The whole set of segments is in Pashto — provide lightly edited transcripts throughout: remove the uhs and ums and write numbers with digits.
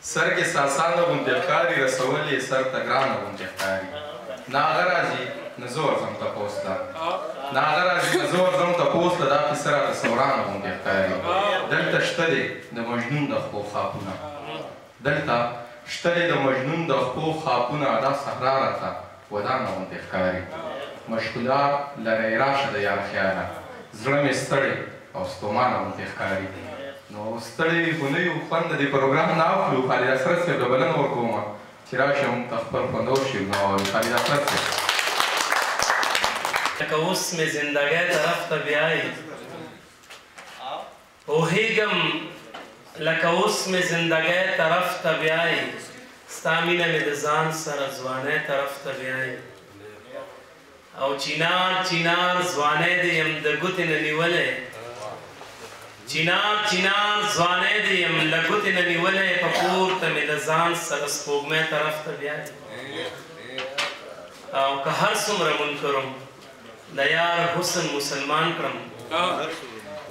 سر کې ساسانه غوندې ښکاري، رسول یې سر ته ګرانه غوندې ښکاري. نه هغه راځي نه زه ورځم تپوس ته، نه هغه راځي نه زه ورځم تپوس ته، دا قصه راته سورانه غوندې ښکاري. دلته شته دی د مجنون د خپو خاپونه، دلته شته دی د مجنون د خپو خاپونه، دا صحرا راته ودانه غوندې ښکاري. مشغولا لره راشه د یار خیاله، زړه مې ستړی او ستومانه غوندې ښکاري. نو ستړی خو نه یو، خوند د دې پروګرام نه اخلو. خالد حسرت صاحب له بلنه ورکوم چې راشه موږ ته خپل خوندور شعرونه واوري. خالد حسرت صاحب. لکه اوس مې زندګۍ طرف ته بیایي، پوهېږم لکه اوس مې زندګۍ طرف ته بیایي، ستا مینه مې د ځان سره ځوانۍ طرف ته بیایي. او چینار چینار ځوانۍ دې یم د ګوتې نه نیولی، چینار چینار ځوانۍ دې یم له ګوتې نه نیولی، په پورته مې د ځان سره سپوږمۍ طرف ته بیایي. او که هر څومره منکرم د یار حسن مسلمان کړم،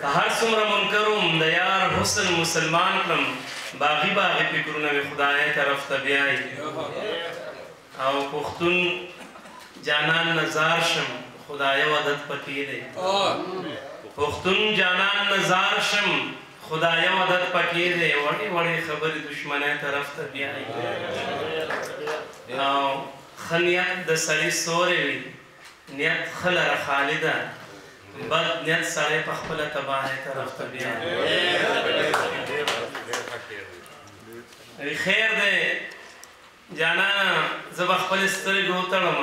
که هر څومره منکرم د یار حسن مسلمان کړم، باغي باغي فکرونه مې خدای طرف ته بیایي. او پښتون جانان نظار شم خدای عادت پکې دی، پښتون جانان نظار شم خدای عادت پکې دی، وړې وړې خبرې دښمنۍ طرف ته بیایي. او ښه نیت د سړي سوری وي، نیت ښه لره خالي ده، بد نیت سړی په خپله تباهۍ طرف ته بیایي. خیر دی جانانه، زه به خپلې سترګې وتړم،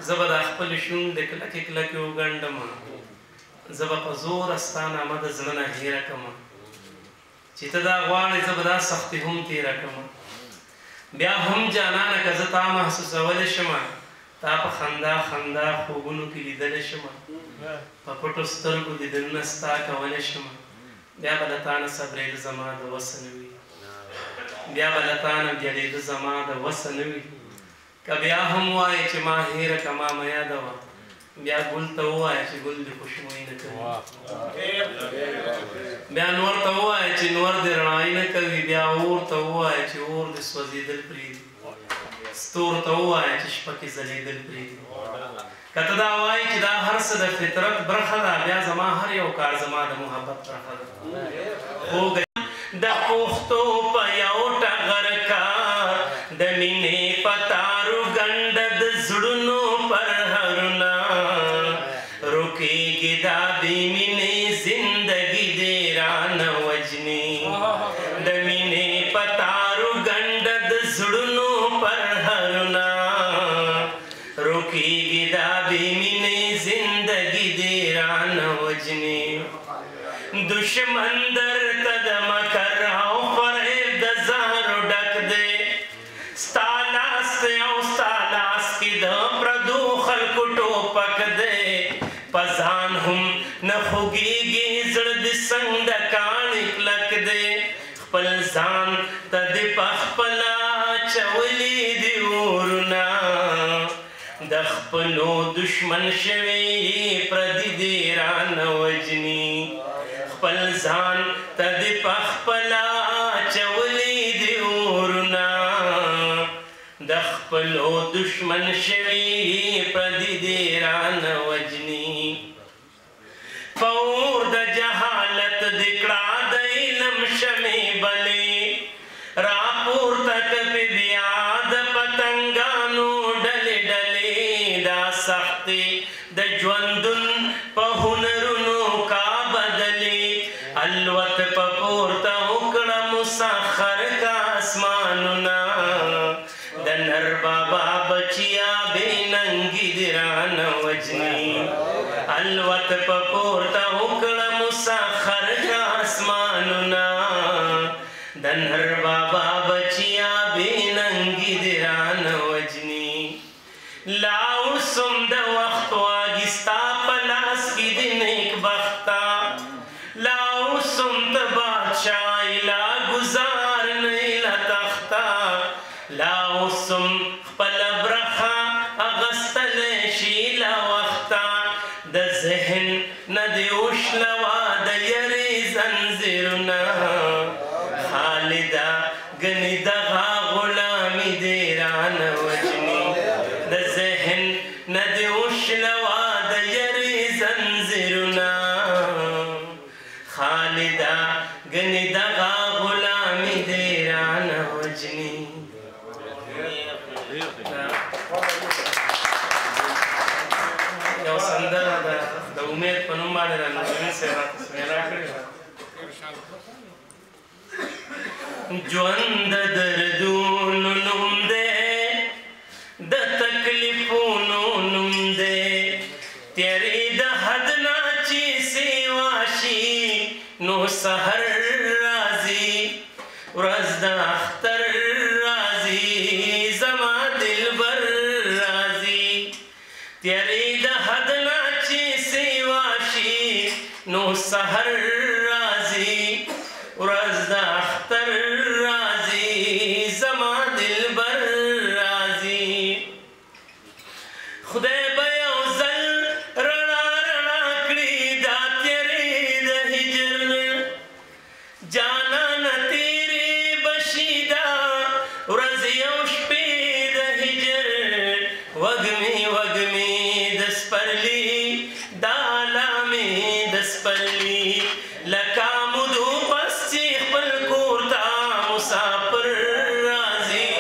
زه به دا خپلې شونډې کلکې کلکې وګنډم، زه به په زوره ستا نامه د زړه نه هېره کړم، چې ته دا غواړې زه به دا سختي هم تېره کړم. بیا هم جانانه که زه تا محسوسولی شم، تا په خندا خندا خوبونو کې لیدلی شم، په پټو سترګو دیدنونه ستا کولی شم، بیا به له تا نه صبرېده زما د وسه نه وي، بیا به له تا نه بېلېده زما د وسه نه وي. که بیا هم وایې چې ما هېره که ما مه یادوه، بیا ګل ته ووایه چې ګل دې خوشبویي نه کوي، بیا نور ته ووایه چې نور دې رڼایي نه کوي، بیا اور ته ووایه چې اور دې سوځېدل پرېږدي، ستور ته ووایه چې شپه کې ځلېدل پرېږدي. که ته دا وایې چې دا هر څه د فطرت برخه ده، بیا زما هر یو کار زما د محبت برخه ده. خو د پښتو په یو ټغر کار، د مینې په تارو ګنډه د زړونو پر هرونه، رکېږي دا بې مینې زندګي دې رانه وژني، د مینې په تارو ګنډه د زړونو پر هرونه، رکېږي دا بې مینې زندګي دې رانه وژني. دشمن درته د مکر او فریب د زهرو ډک دی، ستا لاس دی او ستا لاس کې د پردو خلکو ټوپک دی، په ځان هم نه خوږېږي زړه دې څنګه کاڼي کلک دی، خپل ځان ته دې په خپله اچولي دي اورونه، د خپلو دشمن شوي پردي دې رانه وژني، خپل ځان ته دې په خپله اچولي دي اورونه، د خپلو دشمن شوي پردي دې رانه وژني. په اور د جهالت دې کړه د علم شمې بلې، راپورته کپې بیا د پتنګانو ډلې ډلې، دا سختې د ژوندون په هنرونو کا بدلې، الوت په پورته وکړه مسخر کا اسمانونه، د نر بابا بچیا بې ننګي دې رانه وژني، الوت په پورته وکړه مسخر کا اسمانونه، د نر بابا بچیا بې ننګي دې رانه وژني. لا اوسم د وخت واګي ستا په لاس کې دې نیکبخته، لا اوسم ته بادشاه لا ګزار نه لا تخته، لا اوسم خپله برخه اخیستلی شي لا وخته، د ذهن نه دې وشلوه د یرې زنځیرونه، خالده ګنې دغه غلامي دې رانه وژني. د ذهن نه دې وشلوه د یرې زنځیرونه خالده، ګنې دغه غلامي دې رانه وژني. یو سندره ده د امید په نوم باندې د نظمي صاحب راته سویلا کړې ده. ژوند د دردونو نوم دی، د تکلیفونو نوم دی، تیارې د حد نه چې سیوا شي نو سحر راځي، ورځ د اختر راځي، زما دلبر راځي. تیارې د حد نه چې سیوا شي نو سحر راځي، ورځ د اختر راځي، زما دلبر راځي. خدای به یو ځل رڼا رڼا کړي دا تیارې د هجر، جانانه تېرې به شي دا ورځې او شپې د هجر. وږمې وږمې د سپرلي دا لامې د سپرلي، لکه مودو پس چې خپل کور ته مسافر راځي،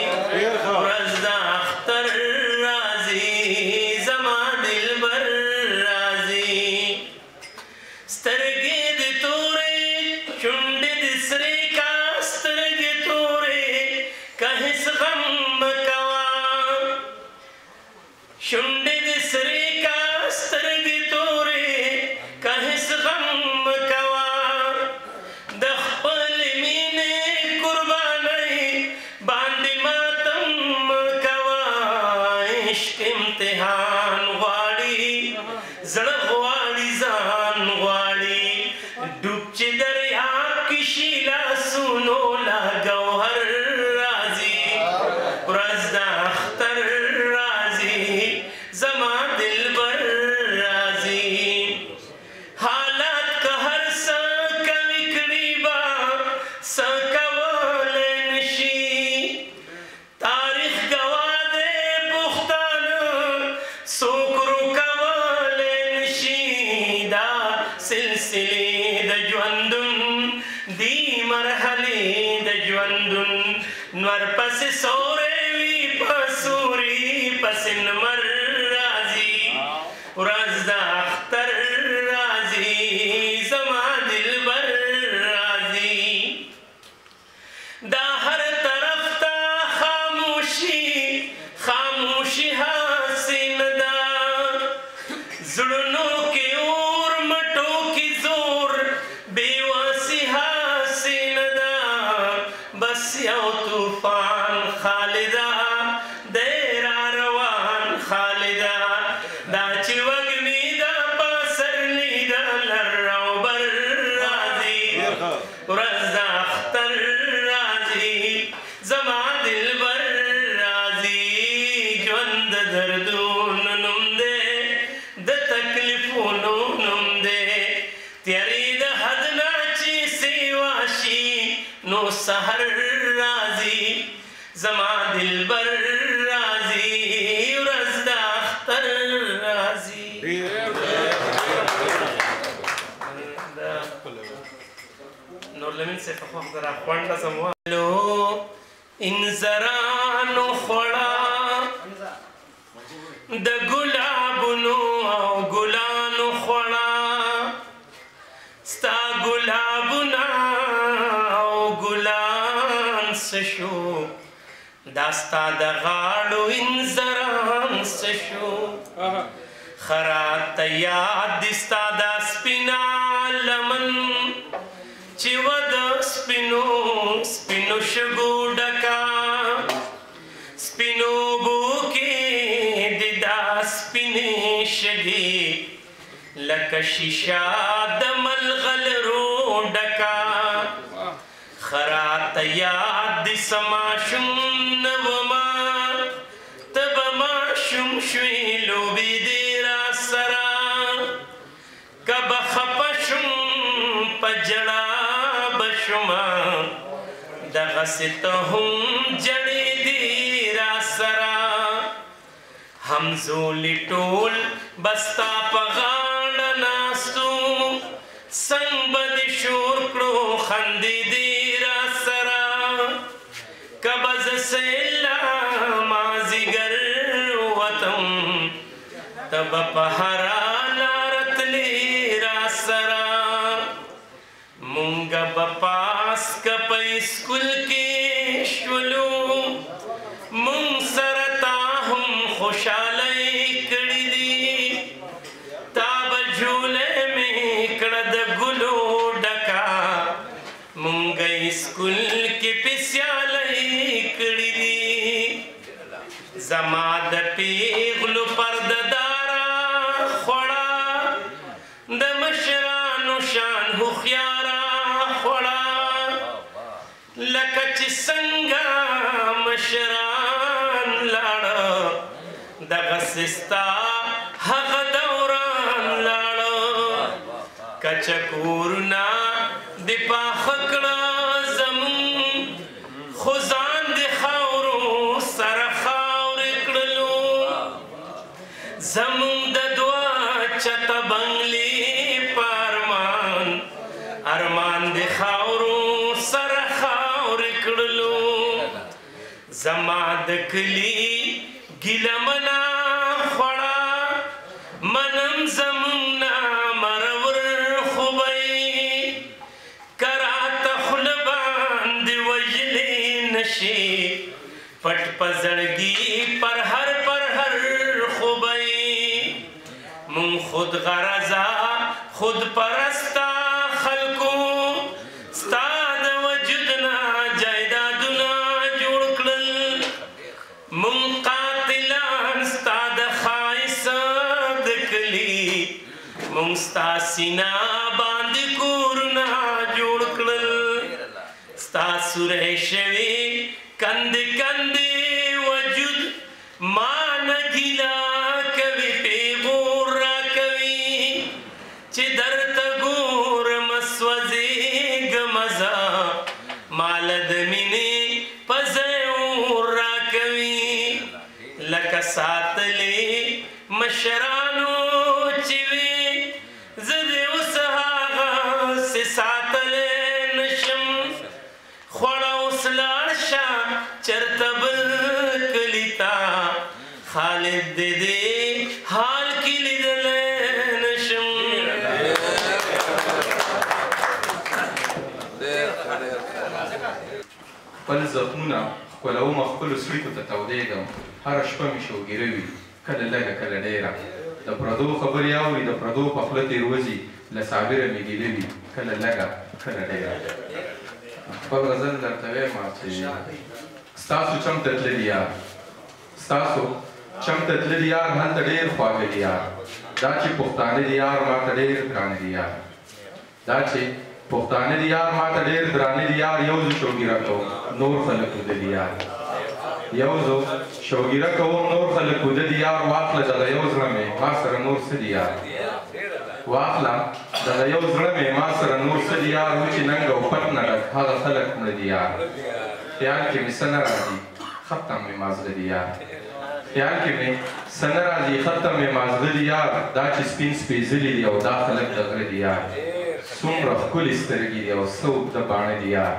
ورځ د اختر راځي، زما دلبر راځي. سترګې دې تورې شونډې دې سرې کا، سترګې تورې که هېڅ غم مه کوه، شونډې دې سرې کا، سترګې تورې که هېڅ غم مه کوه، د خپلې مینې قربانۍ باندې ماتم مه کوه. عشق امتحان غواړي، زړه غواړي، ځان غواړي، ډوب چې دریاب کې شي لاسونو لا ګوهر راځي، ورځ د اختر راځي، زما دلبر راځي. حالات که هر څه کوي کړي به څه کولی نه شي، تاریخ ګواه دی پښتانه څوک روکولی نه شي. دا سلسلې د ژوندون دي مرحلې د ژوندون، نور پسې سوری وي په سوري پسې نمر راځي، ورځ د اختر راځي، زما دلبر راځي. دا هر طرف ته خاموشي خاموشي هسې نه ده، زړونو کې اور مټو کې زور بېوسي هسې نه ده، بس یو طوفان خالده دی را روان خالده، دا چې وږمې ده پسرلی ده لر او بر راځي، ورځ د اختر راځي، زما دلبر راځي. ژوند د دردونو نوم دی، د تکلیفونو نوم دی، تیارې د حد نه چې سیوا شي نو سحر راځي، زما دلبر راځي، ورځ د اختر راځي. نور لمین صاحب په خوښ در خونډه زموږ لو انځرانو خوړه د ګلابونو او ګلانو خوړه، ستا ګلابونه او ګلان څه شو، دا ستا د غاړو انځران څه شو، ښه راته یاد دي ستا دا سپینه لمن چې وه د سپینو سپینو شګو ډکه، سپینو اوبو کې دې دا سپینې شګې لکه شیشه د ملغلرو ډکه، ښه راته یاد دي څه ماشوم نه ومه، ته به ماشوم شوې لوبې دې راسره، که به خفه شم په ژړا به شمه، دغسې ته هم جړې دي را سره. همزولي ټول به ستا په غاړه ناست وو، څنګ به دې شور کړو خندې دي را سره. که به زه سېله مازدیګر ووتم، ته به په هره لاره تلې را سره. مونږ به پاس که په سکول کې شولو، مونږ سره تا هم خوشحالۍ کړي دي. تا به جولۍ مې کړه د ګلو ډکه، مونږ سکول کې په سیالۍ کړي دي. زما د پیغلو پرده داره خوړه، د مشرانو شان هوښیاره خوړه. لکه چې څنګه مشران لاړه، دغسې ستا هغه دوران لاړه. کچه کورونه دې پاخه کړه زمونږ، خو ځان دې خاورو سره خاورې کړلو. زمونږ د دوه چته بنګلې په ارمان، ارمان دې خاورو سره خاورې کړلو. زما د کلي ګیله منه خوړه، منم زمونږ نه مرور خو به یې. که راته خوله باندې وژلی نه شي، پټ په زړګي پر هر پر هر خو به یې. مونږ خود غرضه خود پرسته خلکو، ستا د وجود نه جایدادونه جوړ کړل. مونږ قاتلان ستا د ښایست د کلي، مونږ ستا سینه باندې کورونه جوړ کړل. ستا سوری شوې کندې کندې وجود، ما نه ګیله کوي پیغور راکوي. چې درته ګورم سوځېږم زه، ما له د مینې په ځای اور راکوي. لکه ساتلې مشرانو چې وي، زه دې اوس هغسې ساتلی نه شم. خوړه اوس لاړ شه چېرته بل کلي ته، خالد دې دې حال کې لیدلی نه شم. خپل زخمونه ښکلوم، خپلو څړیکو ته تودېږم. هره شپه مې شوګیره وي، کله لږه کله ډېره. د پردو خبرې اوري، د پردو په خوله تېروځي، له صابره مې ګیله وي، کله لږه کله ډېره. خپل غزل درته وایم چې ستاسو چم ته تللي یار، ستاسو چم ته تللي یار، هلته ډېر خواږه دي یار. دا چې پښتانه دي یار، ما ته ډېر درانه دي یار. دا چې پښتانه دي یار، ما ته ډېر درانه دي یار. یو زه شوګیره کوم، نور خلک وده دي یار. یو زه شوګیره کوم، نور خلک وده دي یار. واخله دغه یو زړه مې، ما سره نور څه دي یار. واخله دغه یو زړه مې، ما سره نور څه دي یار. و چې ننګ او پت نه ډک هغه خلک مړه دي یار. خیال کې مې څه نه راځي، ختم مې مازغه دي یار. خیال کې مې څه نه راځي، ختم مې مازغه دي یار. دا چې سپین سپېځلي دي او دا خلک د غره دي یار. څومره ښکلې سترګې دي او څه اوږده باڼه دي یار.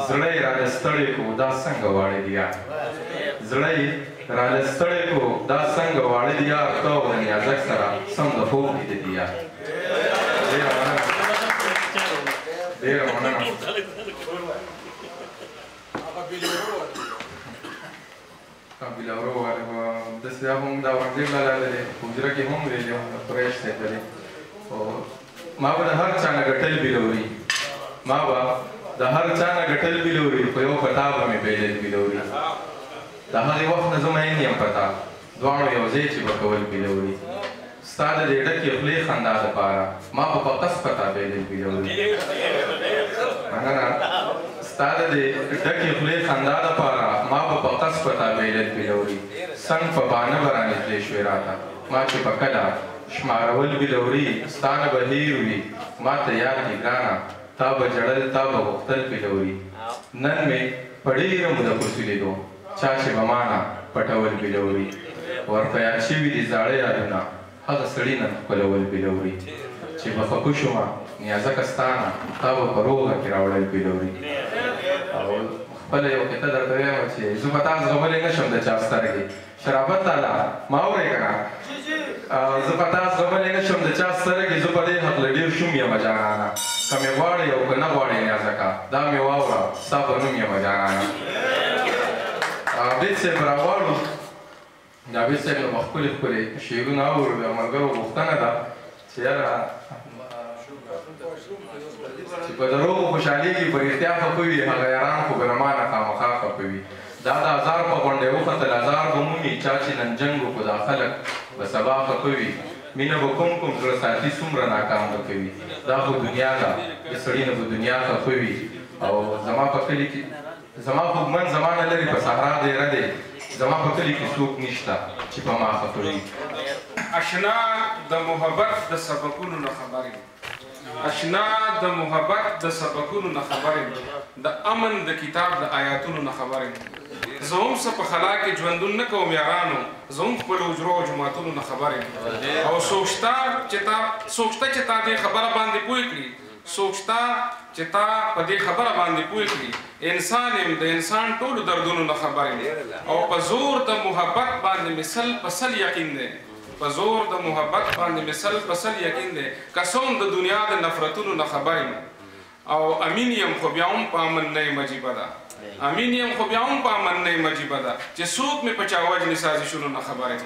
زړه یې راله ستړی کو، دا څنګه واړه دي یار. زړه یې راله ستړی کو، دا څنګه واړه دي یار. ته او د نیازک سره سم د خوب لیده دي یار. ډېره مننه، ډېره مننه. بلاورو والے داسې دا هم دا اورنګزیب لالا دی، حجره کې هم ویلي وو د قریش صاحب دی. او ما به د هر چا نه ګټل بلوري، ما به د هر چا نه ګټل بلوري، خو یو په تا به مې بېلل بلوري. د هغې وخت نه زه مین یم په تا، دواړو یو ځای چې به کول بلوري. ستا د دې ډکې خولې خندا دپاره ما به په قصد په تا بېلل بلوري. مننه. ستا د دې ډکې خولې خندا دپاره ما به په قصد په تا بېلل بلوري. څنګ په بانه به رانږدې شوې راته، ما چې په کله شمارول بلوري. ستا نه به هېر وي، ما ته یاد دي ګرانه، تا به ژړل تا به غوښتل بلوري. نن مې په ډېره موده پسې لیدو چا چې به مانه پټول بلوري، ورته یاد شوي دي زاړه یادونه هغه سړي نن ښکلول بلوري. چې به خفه شومه نیازکه ستا نه تا به په روغه کې راوړل بلوري. او خپله یو قطعه درته وایم چې زه به تا زغملی نه شم د چا سترګې، شرافت لالا ما اورې که نه؟ زه به تا زغملی نه شم د چا سترګې، زه په دې هکله ډېر شوم یمه جانانه، که مې غواړې او که نه غواړې نیازکه دا مې واوره ستا په نوم یمه جانانه. عابد صاحب راغواړو، د عابد صاحب نه به ښکلي ښکلي شعرونه اورو. د ملګرو غوښتنه ده چې یاره چې په دروغو خوشحالېږي په رښتیا خفه وي، هغه یاران خو به له ما نه خامخا خفه وي. دا د ازار په غونډې وختل ازار به مومي، چا چې نن جنګ وکړو دا خلک به سبا خفه وي. مینه به کوم کوم زړه ساتي څومره ناکام به کوي، دا خو دنیا ده د سړي نه به دنیا خفه وي. او زما په کلي کې زما خوږمن زما نه لرې په صحرا دیره دی، زما په کلي کې څوک نشته چې په ما خفه وي. اشنا د محبت د سبقونو نه خبر یم، اشنا د محبت د سبقونو نه خبر یم، د امن د کتاب د آیاتونو نه خبر یم. زه هم څه په خلا کې ژوندون نه کوم یارانو، زه هم خپلو حجرو او جوماتونو نه خبر یم. او څوک شته چې تا دې خبره باندې پوه کړي، څوک شته چې تا په دې خبره باندې پوه کړي. انسان یم د انسان ټولو دردونو نه خبر یم. او په زور د محبت باندې مې سل په سل یقین دی، په زور د محبت باندې مې سل په سل یقین دی، که څه هم د دنیا د نفرتونو نه خبر یم. او امین یم خو بیا هم په امن نه یم، عجیبه ده. امین یم خو بیا هم په امن نه یم، عجیبه ده چې څوک مې په چا وژني سازشونو نه خبر یم.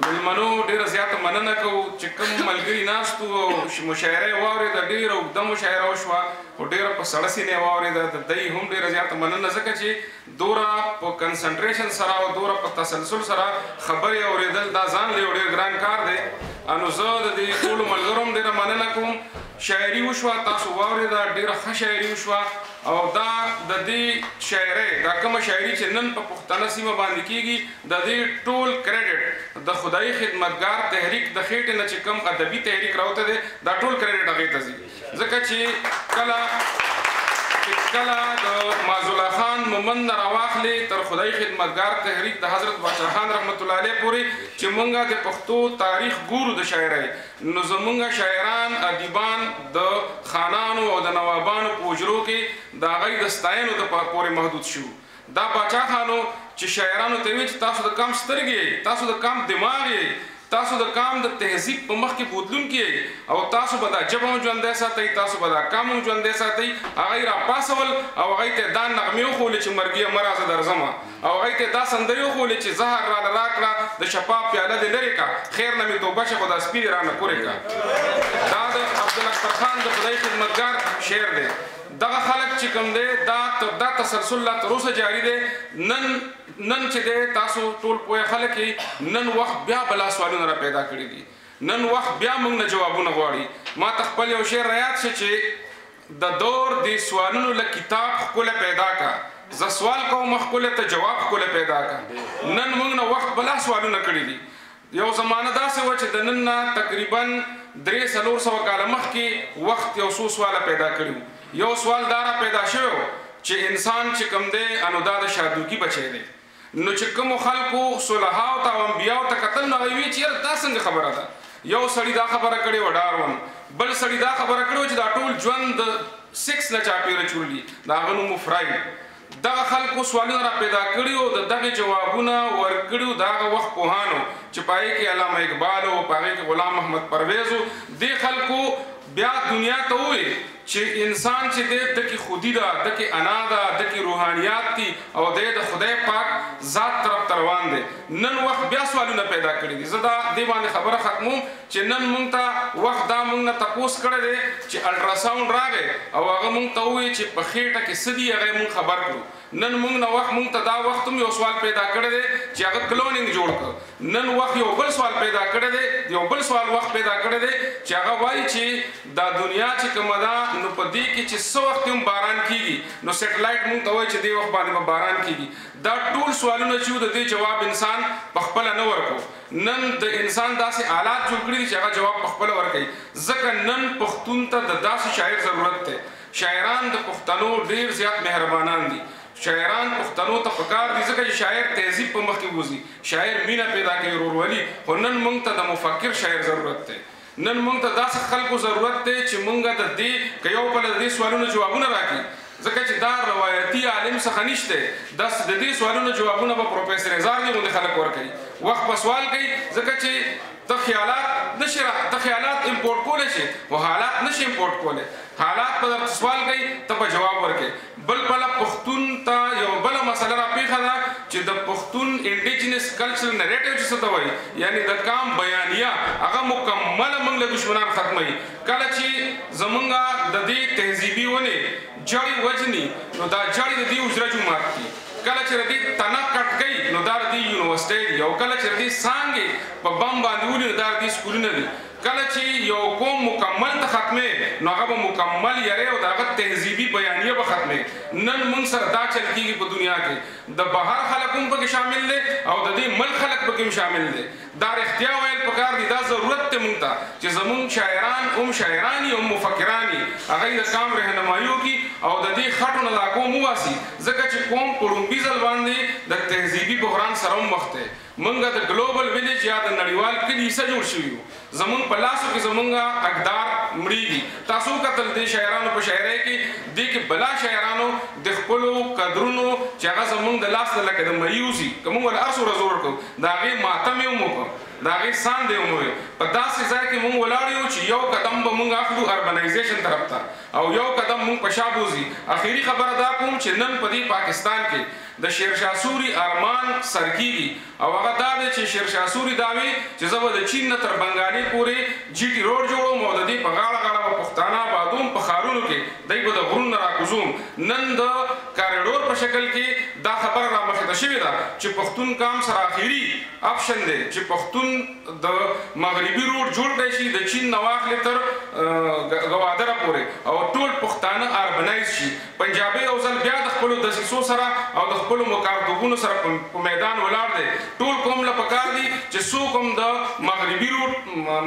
د مېلمنو ډېره زیاته مننه کوو چې کوم ملګري ناست وو او مشاعره یې واورېده، ډېره اوږده مشاعره وشوه خو ډېره په سړه سینه یې واورېده. د دی هم ډېره زیاته مننه، ځکه چې دوره په کنسنټریشن سره او دوره په تسلسل سره خبرې اورېدل دا ځان له یو ډېر ګران کار دی. نو زه د دې ټولو ملګرو هم ډېره مننه کوم. شاعري وشوه، تاسو واورېده، ډېره ښه شاعري وشوه. او دا د دې شاعرۍ دا کومه شاعري چې نن په پښتنه سیمه باندې کېږي، د دې ټول کریډټ د خدایي خدمتګار تحریک د خېټې نه چې کوم ادبي تحریک راوتی دی، دا ټول کریډټ هغې ته ځي. ځکه چې کله د معزالله خان مومند نه راواخلې تر خدایي خدمتګار تحریک د حضرت باچا خان رحمت الله علیه پورې چې مونږ د پښتو تاریخ ګورو د شاعرۍ، نو زمونږ شاعران ادیبان د خانانو او د نوابانو په حجرو کې د هغوی د ستاینو د پورې محدود شو. دا باچا خانو چې شاعرانو ته ویل چې تاسو د کام سترګې یئ، تاسو د کام دماغ یئ، تاسو د کام د تهذیب په مخ کې بوتلونکي یئ، او تاسو به دا ژبه هم ژوندی ساتئ، تاسو به دا کام هم ژوندی ساتئ. هغه یې راپاڅول او هغوی ته دا نغمې وښولې چې مرګیه مه راځه درځمه، او هغوی ته دا سندرې وښولې چې زهر راله راکړه، د شفا پیاله دې لرې کړه، خیر نه مې توبه شه خو دا سپي دې رانه کورې کړه. دا د عبدالاکبر خان د خدای خدمتګار شعر دی. دغه خلک چې کوم دی دا تسلسل لا تر اوسه جاري دی. نن چې دی تاسو ټول پوه خلک یئ، نن وخت بیا بلا سوالونه را پیدا کړي دي، نن وخت بیا موږ نه جوابونه غواړي. ما ته خپل یو شعر رایاد شه چې د دور دې سوالونو له کتاب ښکلی پیدا کا، زه سوال کوم ښکلی ته جواب ښکلی پیدا کا. نن موږ نه وخت بلا سوالونه کړي دي. یو زمانه داسې وه چې د نن نه تقریبا 300-400 کاله مخکې وخت یو څو سواله پیدا کړي وو. یو سوال دا را پیدا شوی چې انسان چې کوم دی انو دا د شادوګي بچی دی. نو چې کومو خلکو صلحاو ته او انبیاو ته کتل، نو هغوی ویل چې یاره دا څنګه خبره ده. یو سړي دا خبره کړې وه ډاروین، بل سړي دا خبره کړې وه چې دا ټول ژوند د سیکس نه چاپېره چورلي، د هغه نوم و فرایډ. دغه خلکو سوالونه را پیدا کړي او د دغې جوابونه ورکړي وو د هغه وخت پوهانو چې په هغې کې علامه اقبال و، په هغې کې غلام محمد پرویز و. دې خلکو بیا دنیا ته وویل چې انسان چې دی ده کې خودي ده، ده کې انا ده، ده کې روحانیات دي، او دی د خدای پاک ذات طرف ته روان دی. نن وخت بیا سوالونه پیدا کړي دي. زه دا دې باندې خبره ختموم چې نن مونږ ته وخت دا مونږ نه تپوس کړی دی چې الټراساونډ راغی او هغه مونږ ته وویل چې په خېټه کې څه دي، هغه یې مونږ خبر کړو. نن مونږ نه وخت مونږ ته دا وخت هم یو سوال پیدا کړی دی چې هغه کلونینګ جوړ کړ. نن وخت یو بل سوال پیدا کړی دی، یو بل سوال وخت پیدا کړی دی چې هغه وایي چې دا دنیا چې کومه ده نو په دې کې چې څه وخت هم باران کیږي نو سیټلایټ مونږ ته وایي چې دې وخت باندې به باران کیږي. دا ټول سوالونه چې د دې جواب انسان په خپله نه ورکو. نن د انسان داسې آلات جوړ کړي دي چې هغه جواب په خپله ورکوي. ځکه نن پښتون ته د داسې شاعر ضرورت دی. شاعران د پښتنو ډېر زیات مهربانان دي. شاعران پښتنو ته پکار دي، ځکه چې شاعر تهذیب په مخ کې بوځي، شاعر مینه پیدا کوي، ورورولي. خو نن موږ ته د مفکر شاعر ضرورت دی. نن موږ ته داسې خلکو ضرورت دی چې موږ د دې که یو بل د دې سوالونو جوابونه راکړي، ځکه چې دا روایتي عالم څخه نشته. داس د دې سوالونو جوابونه به پروفیسر هزار دی غوندې خلک ورکوي، وخت په سوال کوي، ځکه چې ته خیالات نشي ته خیالات امپورټ کولی شي خو حالات نشي امپورټ کولی. حالات په درته سوال کوي، ته به جواب ورکوې. بل بله پښتون ته یو بله مسله را پېښه ده چې د پښتون انډیجنس کلچرل نریټیو چې څه ته وایي، یعنې د کام بیانیه، هغه مکمله موږ له دښمنان ختموي. کله چې زمونږ د دې تهذیبي ونې جړې وجني نو دا جړې د دې حجره جومات دي. کله چې د دې تنه کټ کوي نو دا د دې یونیورسټۍ دي، او کله چې د دې څانګې په بم باندې ولي نو دا د دې سکولونه دي. کله چې یو قوم مکمل ته ختمې نو هغه به مکمل یری او د هغه تهذیبي بیانیه به ختمې. نن موږ سره دا چل کېږي په دنیا کې، د بهر خلک هم پکې شامل دی او د دې ملک خلک پکې هم شامل دی. دا رښتیا ویل پکار دي، دا ضرورت دی موږ ته چې زموږ شاعران هم شاعران هم مفکران یي، هغه یې د قام رهنمایي وکړي او د دې خټو نه دا قوم وباسي. ځکه چې قوم په ړومبي ځل باندې د تهذیبي بحران سره هم مخ دی. موږ د ګلوبل ویلیج یا د نړیوال کلي حصه جوړ شوي یو. زموږ په لاسو کې زموږ اقدار مړیږي. تاسو کتل دې شاعرانو په شاعرۍ کې، دې کې بلا شاعرانو د خپلو قدرونو چې هغه زموږ د لاس نه لکه د مریي وځي، که موږ ورله هر څومره زور ورکړو د هغې ماتم یې هم وکړو، د هغې ساند یې هم وویل. په داسې ځای کې موږ ولاړ یو چې یو قدم به موږ اخلو اربنایزیشن طرف ته او یو قدم موږ په شا بوځي. اخري خبره دا کوم چې نن په دې پاکستان کې د شیرشاه سوري ارمان سر کېږي، او هغه دا دی چې شیرشاه سوري دا وي چې زه به د چین نه تر بنګالي پورې جي ټي روډ جوړوم او د دې په غاړه غاړه به پښتانه آبادوم، په ښارونو کې دی به د غرونو نه راکوزوم. نن د کاریډور په شکل کې دا خبره رامخې ته شوې ده چې پښتون قام سره اخري اپشن دی چې پښتون د مغربي روډ جوړ کړی شي، د چین نه واخلې تر ګوادره پورې، او ټول پښتانه اربنایز شي. پنجابي یو ځل بیا د خپلو دسیسو سره او د خپلو مکارتوبونو سره په میدان ولاړ دی. ټول قوم له پکار دي چې څوک هم د مغربي روډ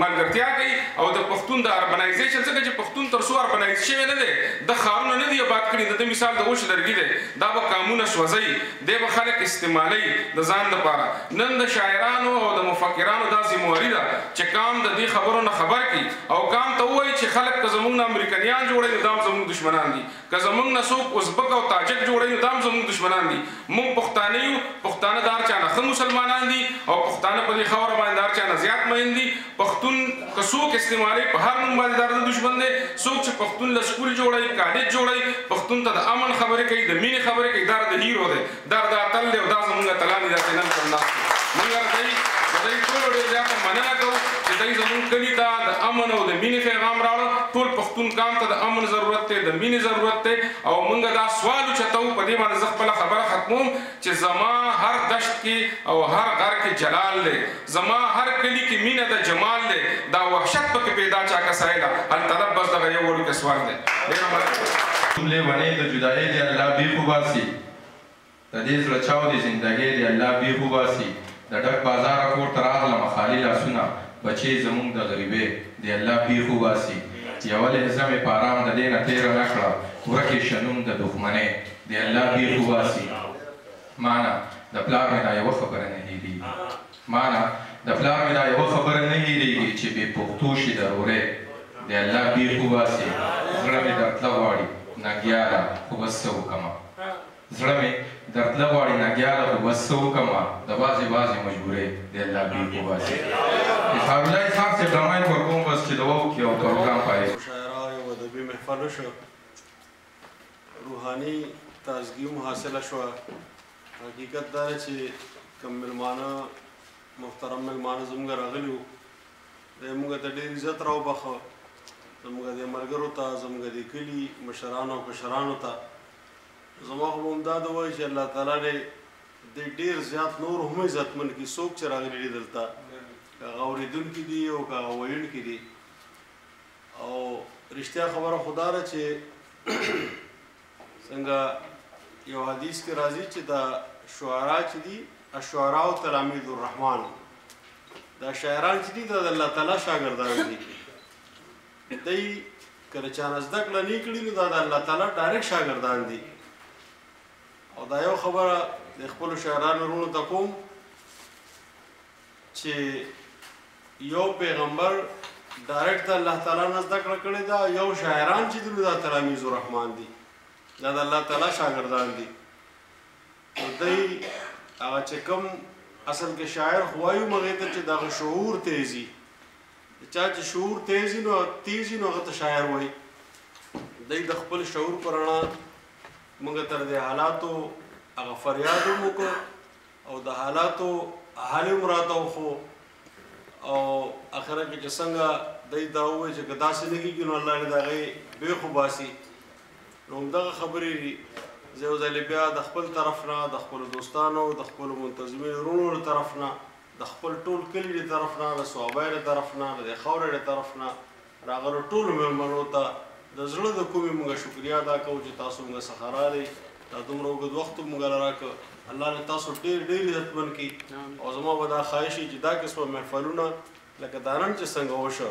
ملګرتیا کوي او د پښتون د اربنایزیشن، ځکه چې پښتون تر څو اربنایز شوی نه دی، د ښارونه نه دي اباد کړي. د ده مثال د اوښ لرګي دی، دا به قامونه سوځوي، دی به خلک استعمالوي د ځان دپاره. نن د شاعرانو او د مفکرانو دا ذمهواري ده چې قام د دې خبرو نه خبر کړي او قام ته ووایي چې خلک که زموږ نه امریکنیان جوړوي نو دا هم زموږ دښمنان دي، که زموږ نه څوک ازبک او تاجک جوړوي نو دا هم زموږ دښمنان دي. موږ پښتانه یو، پښتانه د هر چا نه ښه مسلمانان دي او پښتانه په دې خاوره باندې د هر چا نه زیات مین دي. پښتون که څوک استعمالوي په هر نوم باندې د هر دښمن دی. څوک چې پښتون له سکول جوړوي، کالج جوړوي، پښتون ته د امن خبرې کوي، د مینې خبرې کوي، دا د هیرو دی، دا د اتل دی او دا زموږ اتلان دي داسې نن کوم ناست دي. موږ د دوی ټولو ډېر زیاته مننه کوو چې دوی زموږ کلي ته د امن او د مینې پیغام راوړ. ټول پښتون قام ته د امن ضرورت دی، د مینې ضرورت دی، او موږ دا سوال اوچتوو. په دې باندې زه خپله خبره ختموم چې زما هر دشت کې او هر غر کې جلال دی، زما هر کلي کې مینه ده، جمال دی، دا وحشت پکې پیدا چا کسایله هل طلب بس دغه یو وړوکی سوال دی. ډېره مننه. لیونی د جدایۍ دی الله بیخ وباسي، د دې زړه چاو دی زندګۍ دی الله بیخ وباسي. د ډک بازاره کور ته راغلمه خالي لاسونه، بچې زموږ د غریبۍ دی الله بیخ وباسي. یوه لحظه مې په ارام د دې نه تېره نه کړه، ورکې شنوم د دښمنۍ دی الله بیخ وباسي. مانه د پلار مې دا یوه خبره نه هېرېږي، مانه د پلار مې دا یوه خبره نه هېرېږي چې بې پښتو شي ضرورې دی الله بیخ وباسي. زړه مې درتله غواړي ننګیاله خو بس څه وکړمه، زړه مې درتله غواړي ننګیاله خو بس څه وکړمه، د بعضې بعضې مجبورۍ دی الله بیخ وباسي. اظهار الله اظهار صاحب ډرامه ورکوم بس چې دوا وکړي او پروګرام پای. مشاعره یو ادبي محفل وشو، روحاني تازګي هم حاصله شوه. حقیقت دا دی چې کوم مېلمانه محترم مېلمانه زموږ راغلي وو، دی موږ ته ډېر عزت راوبخښه، زموږ د ملګرو ته، زموږ د کلي مشرانو او کشرانو ته. زما خو به همدا دعا وي چې الله تعالی دې دی ډېر زیات نور هم عزتمن کړي. څوک چې راغلي دي دلته، که هغه اورېدونکي دي او که هغه ویونکي دي. او رښتیا خبره خو دا ده چې څنګه یو حدیث کې راځي چې دا شعرا چې دي، الشعراء تلامید الرحمن، دا شاعران چې دي دا د الله تعالی شاګردان دي. دی که د چا نه زده کړه نه کړي نو دا د الله تعالی ډایرکټ شاګردان دي. او دا یو خبره د خپلو شاعرانو وروڼو ته کوم چې یو پیغمبر ډایرکټ د الله تعالی نه زده کړه کړې ده، یو شاعران چې دي نو دا تلامید الرحمن دي، دا د الله تعالی شاګردان دي. نو دی هغه چې کوم اصل کې شاعر خو وایو هغې ته چې دغه شعور تیزي، چا چې شعور تیزي نو تیزي نو هغه ته شاعر وایي. دی د خپل شعور په رڼا موږ تر دې حالاتو هغه فریاد هم وکړو او د حالاتو حال هم راته وښو. او اخره کې چې څنګه دی دا ووایي چې که داسې نه کېږي نو الله دې د هغې بېخ وباسي. نو همدغه خبرې دي. زه یو ځلې بیا د خپل طرف نه، د خپلو دوستانو، د خپلو منتظمینو وروڼو له طرف نه، د خپل ټول کلي له طرف نه، د صوابۍ له طرف نه، د دې خاورې له طرف نه راغلو ټولو مېلمنو ته د زړه د کومې موږ شکریه ادا کوو چې تاسو موږ څخه راغلئ، دا دومره اوږد وخت موږ له راکړ. الله دې تاسو ډېر ډېر عزتمن کړي. او زما به دا خواهش وي چې دا قسمه محفلونه لکه دا نن چې څنګه وشو